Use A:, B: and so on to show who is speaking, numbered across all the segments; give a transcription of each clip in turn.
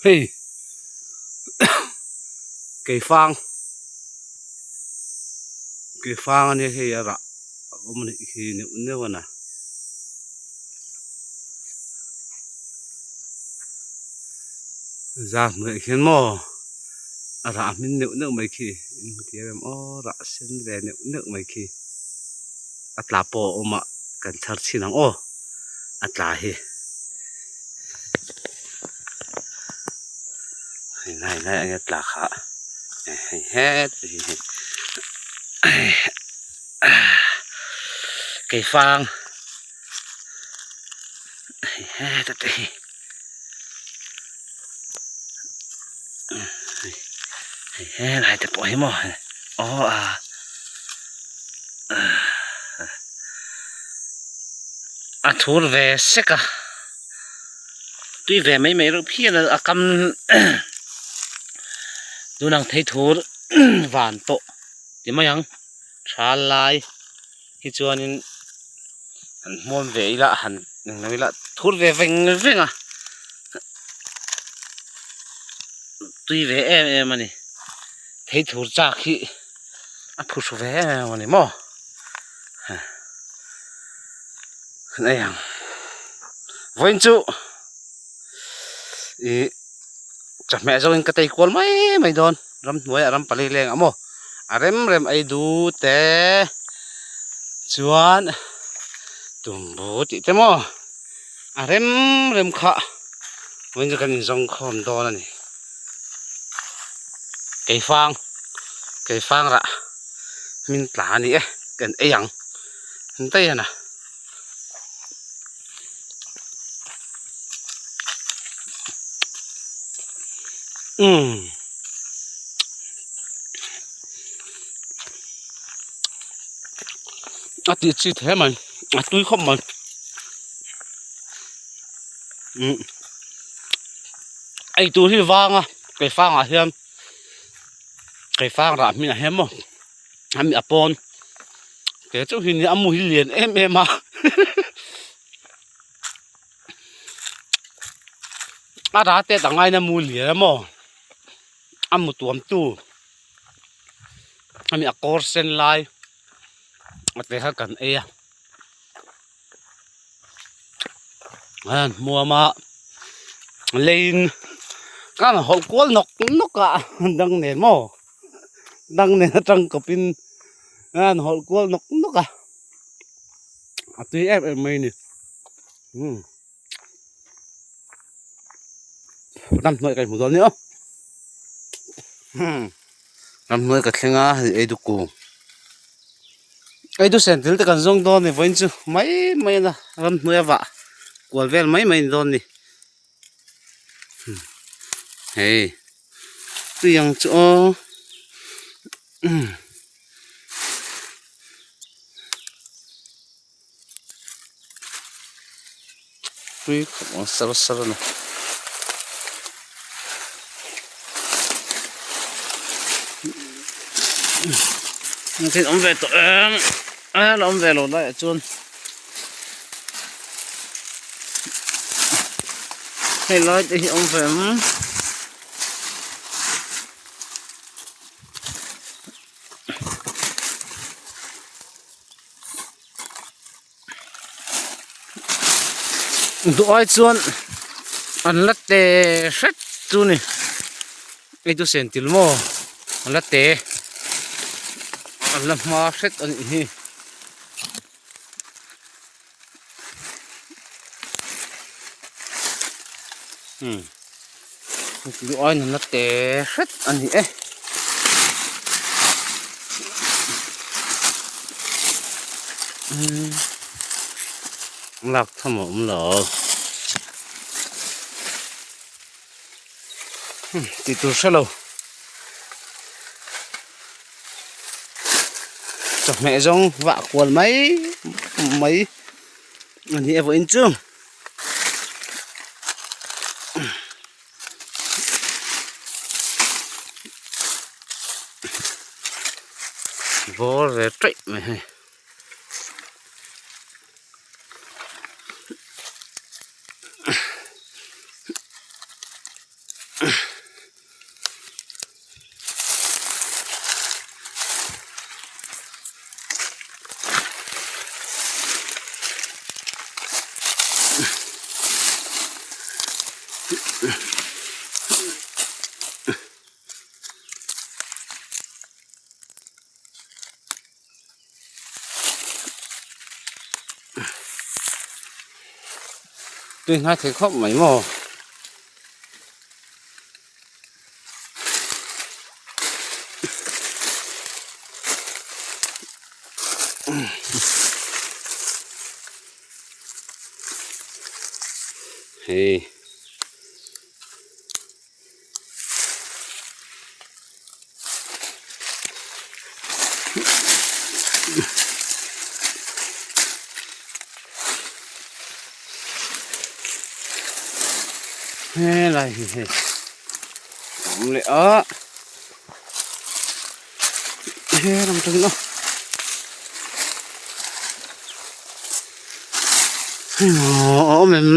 A: Hei keifang keifang a nia hei a rah a awm a nih khi neuh neuh a na. Zar hnuaiah khian maw a rah hmin neuh neuh mai khi in hmu thiam em aw rah sen ve neuh neuh mai khi a tla pawh a awm a kan chhar chhin ang aw a tla hi. Hei lai lai anga tla kha hei het hi hei keifang hei heta te hi hei helai te pawh hi maw aw a a thur ve sek a tui ve mai mai reuh phian a a kam tun ang thei thur van tawh ti mai ang tha lai hi chuanin han hmuam ve ila han englo ila thur ve veng veng a tui ve em em a ni thei thur chak hi a phuhru ve em em a ni maw. Nei ang vawiin chu ih chawhmeh zawngin ka tei kual mai mai dawn ramhnuaiah ram pali leng ah maw a rem rem ei du te chuan tumbu tih te maw a rem rem kha vawiin chu kan inzawng khawm dawn a ni keifang keifang rah hmin tla a ni e kan ei ang. Daih a na. Umm. A tih chi the mai a tui khawp mai. Umm. Eitur hi vang a keifangah hian keifang rah hminah hian maw ami a pawn ke chauh hi nia a mu hi lian em em a a ra te tak ngaina mu lian a maw a mu tuam tu ami a kawr sen lai a te kha kan ei a an hmuam a leiin kan hawlh kual nawk nawk a dang nen maw. Dang nen atang kawpin a han hawlh kual nawk nawk a a tui em em mai a ni umm ramhnuai ka inhmu dawn nia umm ramhnuai ka thleng a hei ei duh kung ei duh sen thil te kan zawng dawn a ni vawiin chu mai mai a na ramhnuai a vah kual vel mai mai a ni dawn a ni. Hei tui ang chu aw umm tui khawp ang sar sar a ni. Thil awm ve tawh em a la awm ve lo laiah chuan. Hei lai te hi awm ve ang. Duh ai chuan an la te hret chu ni. Hei chu sentil maw an la te an la hma hret a nih hi. Umm duh aiin an la te hret a ni e. Umm lak tham a awm lo tih tur hre lo. Chawhmeh zawng vah kual mai mai a ni erawh chu bawr ve taih mai hei. Tui hnai thei khawp mai maw. Hei. Helai hi hei awm leh a he lam atangin aw hei maw a awm em.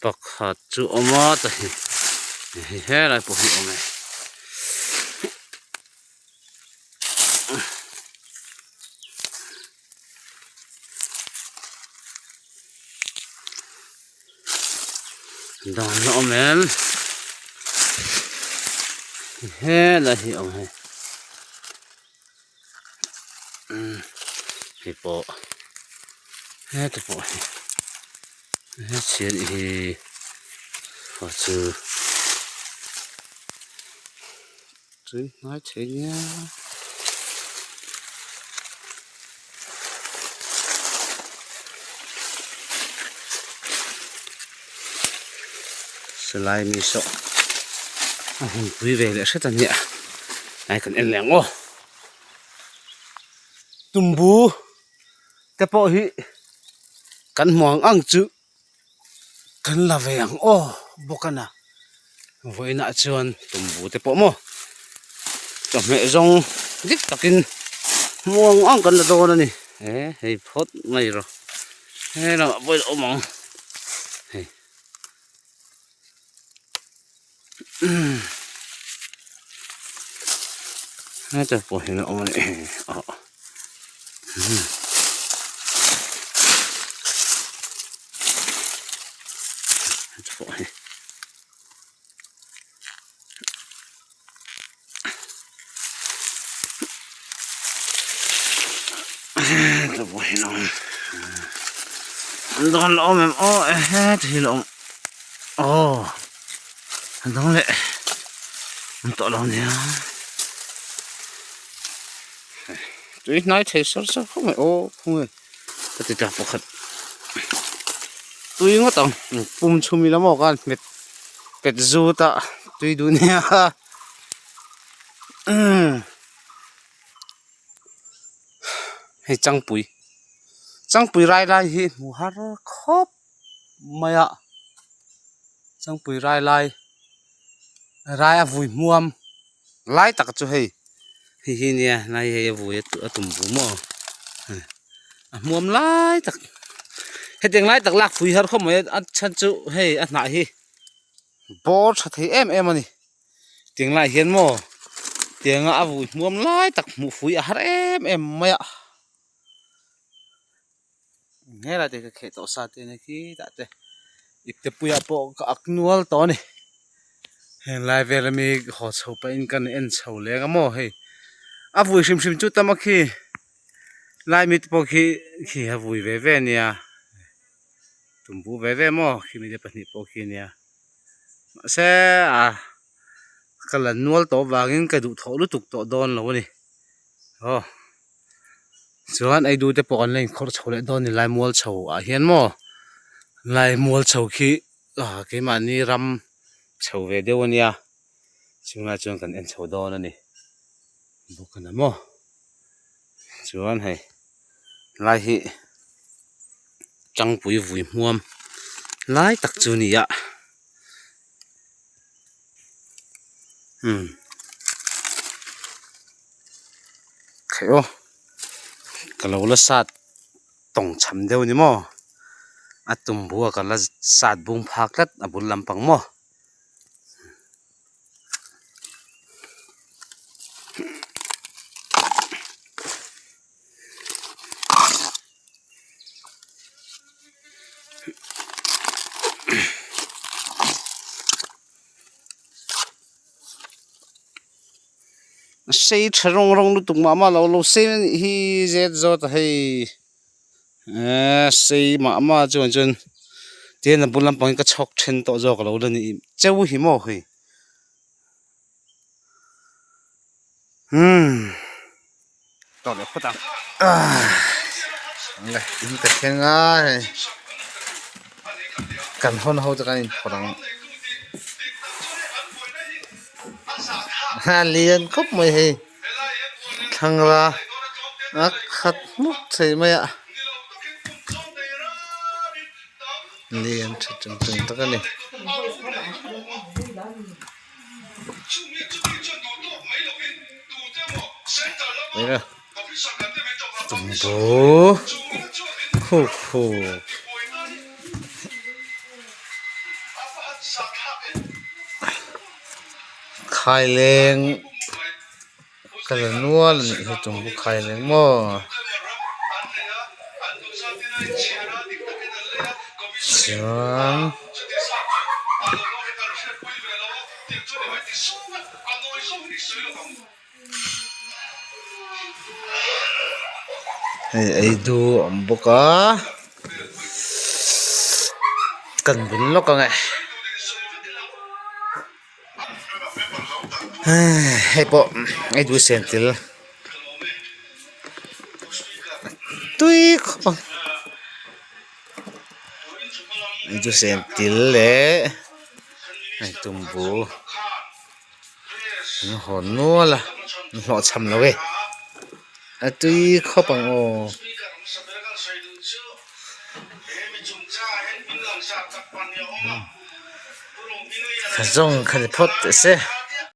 A: Pakhat chu awm a ta hi hei helai pawh hi a awm e. Dan a awm em helai hi a awm hei. Hei pawh heta pawh hi he chhiar hi aw chu tui hnai thei nia. Silai mi saw a hun pui ve leh hret a nia ai kan en leh ang aw tumbu te pawh hi kan hmu ang ang chu kan la ve ang aw bawk a na vawiinah chuan tumbu te pawh maw chawhmeh zawng dik takin hmu ang ang kan la dawn a ni he hei phawt mai rawh he lamah pawh a awm ang hei. Heta pawh hian a awm a ni aw heta pawh hi heta pawh hi a awm an dawn la awm em aw heta hi la awm aw an dang leh an tawh lo nia tui hnai thei sar sar khawp mai aw khawnge ka ti ta pakhat tui ngawt ang pum chhum ila maw khan hmet pet zut a tui duh nia umm hei changpui changpui rai lai hi hmu har khawp mai a changpui rai lai rai a vui hmuam lai tak chu hei hei hi nia lai hei a vui a tum vu maw a hmuam lai tak hetiang lai tak lak phui har khawp mai a chhan chu hei a hnah hi bawr tha thei em em a ni tiang lai hian maw tianga a vui hmuam lai tak hmuh fui a har em em mai a. Helai te ka kheh tawh sa te ania khitah te ipte puiah pawh ka ak nual tawh a ni heng lai vel ami haw chho pahin kan en chho leng a maw hei a vui hrim hrim chu tam a khi lai mi te pawh khi khi a vui ve ve ania tumbu ve ve maw khimi te pahnih pawh khi ania mahse a ka la nual tawh avangin ka duhthawh lutuk tawh dawn lo a ni aw. Chuan ei duh te pawh an la inkhawrh chho leh dawn a ni lai mual chho ah hian maw lai mual chho khi ah keimahni ram chho ve deuh a nia chunglai chuan kan en chho dawn a ni bawk a ni maw chuan hei lai hi tangpui vui hmuam lai tak chu a ni a umm. Theih aw ka lo la sat tawng cham deuh a ni maw a tum bu a ka la sat bung phak tlat a bul lampang maw. Sei tha rawng rawng lutuk mah mah lo lo sei a nih hi zet zawt a hei eee sei mah mah chuan chuan tin a bul lampang hi ka chhawk then tawh zawk alo la ni cheu hi maw hei umm tawh leh phawt ang
B: le in ka thleng a hei kan hawn ho te kan inphawrh ang. A lian khawp mai hei thlangra a khat hmuk thei mai a lian tha chung chung tak a ni. Tumbu khu khu. Khaileng ka la nual a nih hi tumbu khaileng maw chuan Hei ei du a awm bawk a kan bul lawk ang e hei pawh ei du siam tel tui khawp ang ei du siam tel leh hei tumbu. An hawn nual a an hlawh chham lo e a tui khawp ang aw. Zawng kha ni phawt teh se.